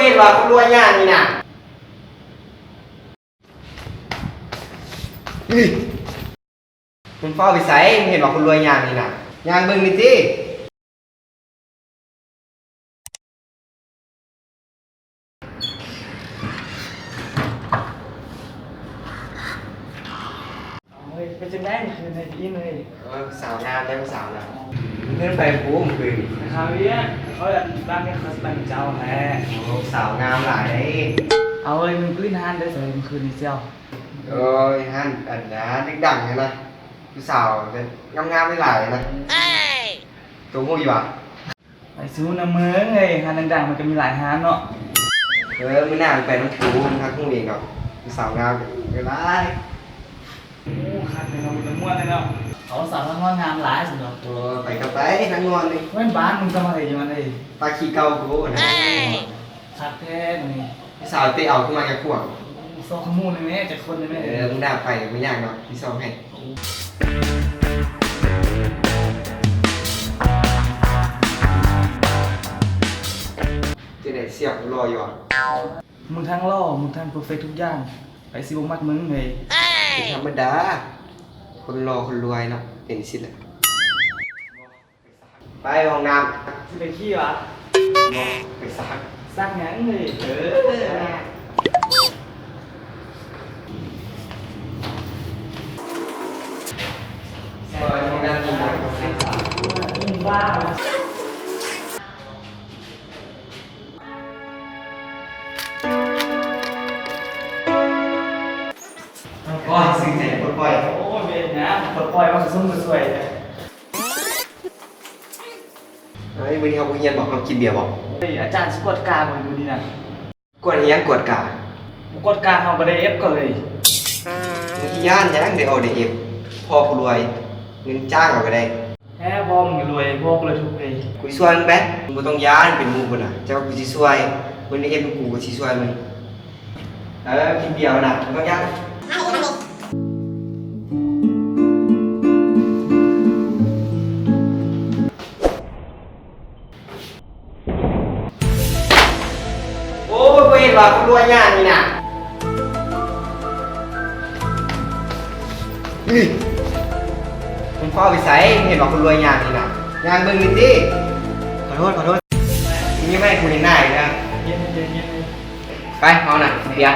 ເຫັນວ່າຄົນລວຍຍ່າງນີ້ນະ. ເຮີ້ຍ ມຶງຟ້າວໄປໃສ? ມຶງເຫັນວ່າຄົນລວຍຍ່າງນີ້ນະ ຍ່າງເບິ່ງນີ້ຕິ. ເອີຍ ເປັນຈັ່ງໃດມື້ຄືນນີ້ ອີ່ເອີຍ? ເອີ ຜູ້ສາວງາມເດ້ ຜູ້ສາວນະ. ເພິ່ນໄປພູມື້ຄືນນີ້ ໄປຫາວຽກ ເຂົາອັນ ບ້ານນີ້ເຂົາຊິໄປນຳເຈົ້າແຫຼະ. ໂອ້ ສາວງາມຫຼາຍເດ້. ເອົາເອີຍ ມຶງໄປຫຼິ້ນຮ້ານໃດໃສມື້ຄືນນີ້ເຈົ້າ? ໂອ້ຍ ຮ້ານອັນນັ້ນ ຮ້ານດັງໆຫັ້ນນະ ຜູ້ສາວງາມໆຫຼາຍໆນະ. ໂຕຮູ້ຢູ່ຫວາ? ໄປສູ່ນຳເມືອງເອີຍ ຮ້ານດັງໆມັນກໍມີຫຼາຍຮ້ານເນາະ. ເອີ ມື້ໜ້າໄປນຳກູ ມັນຮັກຮູ້ເອງດອກ ຜູ້ສາວງາມຫຼາຍ. ໂອ້ ຄັກເລີຍເນາະ ມັນມ່ວນເລີຍເນາະ. ເອົາສາວນາງງາມຫຼາຍຊັ້ນດອກ. ໂອ້ ໄປກໍໄປ ນາງງາມນີ້ ແມ່ນບ້ານມຶງກໍມາໄດ້ຢູ່ຫັ້ນເດ້. ປາກຂີ້ເກົ່າກູນະ. ຄັກແທ້ມື້ນີ້. ຜູ້ສາວເຕະເອົາຂຶ້ນມາຈາກຂວາງ. ໂອ້ ຊອກຂະໝູ່ແດ່ແມ່ ຈັກຄົນແດ່ແມ່. ເອີ ມື້ໜ້າໄປບໍ່ຍາກດອກ ຊິຊອກໃຫ້. ຈັ່ງໃດ ສຽວ ຫຼໍ່ຢູ່ຫວາ? ມຶງທັງຫຼໍ່ ມຶງທັງເພີເຟັກທຸກຢ່າງ ໃຜຊິບໍ່ມັກມຶງເວີຍ. ເປັນທຳມະດາ ຄົນຫຼໍ່ຄົນລວຍເນາະ ເປັນຊີ້ແຫຼະ. ໄປຫ້ອງນ້ຳ. ຊິໄປຂີ້ຫວາ? ບໍ່ ໄປຊັກ. ຊັກຫຍັງເອີຍ? ເອີ ໄປຫ້ອງນ້ຳກິນນ້ຳ. ໂອ້ຍ ຊື່ໃຈປົດປ່ອຍ. ໂອ້ຍ ເປັນຫຍັງປົດປ່ອຍ ວ່າຊຸມມາຊ່ວຍ. ເອີຍ ມື້ນີ້ເຮົາບໍ່ຮຽນບໍ? ເຮົາກິນເບຍບໍ? ເອີຍ ອາຈານຊິກວດກາມື້ນີ້ນະ. ກວດອີ່ຫຍັງກວດກາ? ບໍ່ກວດກາເຮົາກໍໄດ້ເອັຟກ່ອນເລີຍ. ມຶງຊິຢ້ານຫຍັງໄດ້ເອັຟ ພໍ່ຜູ້ລວຍ ເງິນຈ້າງເອົາກໍໄດ້. ແທ້ ພໍ່ມຶງລວຍ ພໍ່ກູລະທຸກເລີຍ. ກູຊິຊ່ວຍມຶງໄປ. ມຶງບໍ່ຕ້ອງຢ້ານ ເປັນໝູ່ກູນະ ເຈົ້າກູຊິຊ່ວຍ. ມຶງໄດ້ເອັຟນຳກູ ກູຊິຊ່ວຍມຶງ. ເອີ ກິນເບຍນະ ບໍ່ຕ້ອງຢ້ານ. ໂອ້ຍ ບໍ່ເຫັນວ່າຄົນລວຍຍ່າງນີ້ນະ. ເຮີ້ຍ ມຶງຟ້າວໄປໃສ? ເຫັນວ່າຄົນລວຍຍ່າງນີ້ນະ ຍ່າງເບິ່ງນີ້ຕິ. ຂໍໂທດ ຂໍໂທດ. ມຶງຢ່າມາໃຫ້ກູເຫັນໜ້າອີກນະ. ໄປ ເຮົານະ ເບຍ.